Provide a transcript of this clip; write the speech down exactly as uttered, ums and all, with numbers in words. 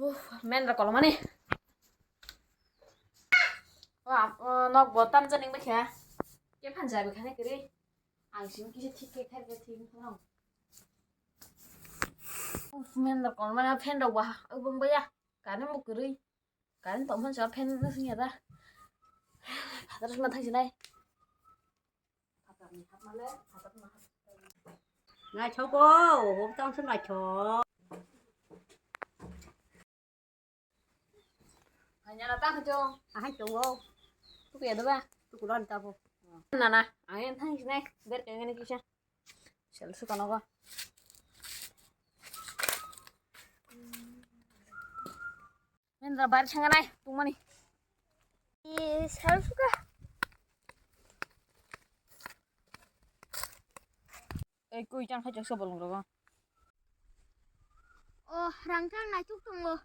Uf, men rok kolomani. O, am-, o, nok bo tamjani wngkha. Khe phan jabi khani kwrwi. Ang simi kisa thik khe khe khe thik wngkha. Uf, men rok kolomani, fan rok ba, ui bung baya. Current bo kwrwi. Current tongmani sa fan no singya da. Phatar sima thang sinai. Naithok o, hub tang se naithok. Hanya na tang jo. Ahai tongo. Tuku ya doba. Tuku ron tabo. Na na, ang yang thang sinai. Ber kaya ni kisa. Sel su kono go. Mendra bar changanai tungmani. I sal suka. Ei, kui chang khai chaksa bolong rogo. O, rang chang nai tuk tongo.